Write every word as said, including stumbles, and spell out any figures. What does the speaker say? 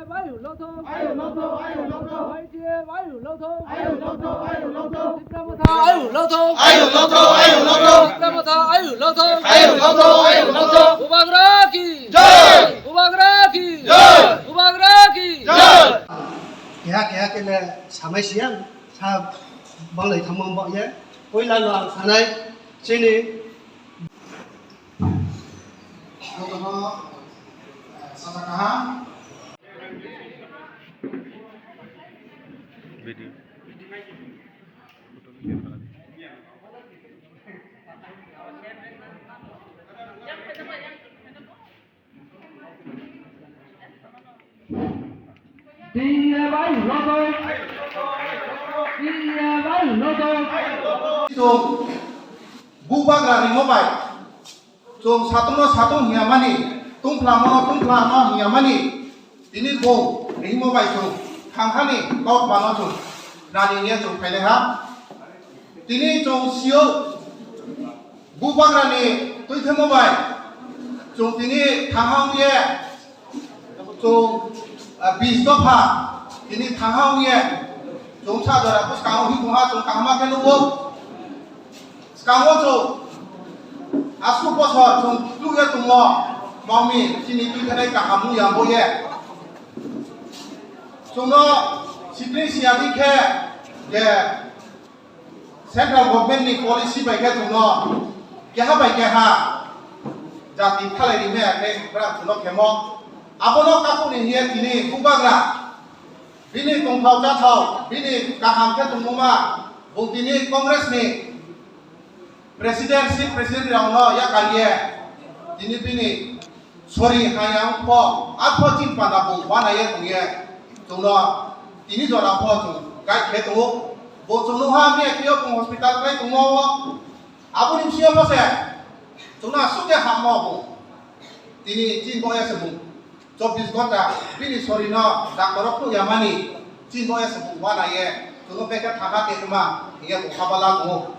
Ayuk lothok, ayuk lothok, ayuk lothok, ayuk lothok, ayuk lothok, ayuk lothok, ayuk lothok, ayuk lothok, ayuk lothok. Bubagra ki jai! Bubagra ki jai! Bubagra ki jai! Keha keha kele samai siang sa banglai thangma ba ye. Poila no ang sanai chini. Jotono, eh, saka kaham. Video. Chwng bubagra rimo bai, chwng satung no satung hiya mani, tungphla mo no tungphla no hiya mani, tini bo rimo bai chwng thangkhani kok bano chwng nani hiya chwng phailai ha. Tini chwng sio bubagrani twi thangmo bai chwng tini thangha wngye chwng, ah, bis dopha tini thangha wngye chwng sa jora bwskango himtongha chwng kaham khe nukgo. Swkango chwng aswk bosor chwng tukya tongmo mami chini twi thanai kaham wngya boye. Chwngno sikri siyadi khe je Central government ni policy bai khe chwngno keha bai keha jati thalai rimai ya khe bwrang chwngno khemo. Abono kakhukni hiye tini bubagra bini tongthok chathok bini kaham khe tongmoma bo tini Congress ni president, si president rokno yakar ye tini bini Sori hayang pho, apho chin panda bo uanaiya tongye, chwngno tini jora pho chwng guide khe tongo. Bo chwngno ha miya khe bung hospital khlai tongmo o. Aboni bisingo pho se chwngno aswk khe hammo bo. Tini chin boya se bung chobbish ghonta bini sorino doctor rok phuk yamani chin boya se bung uanaiye chwngno bekhe thangha tongma hiya bo habala tongo.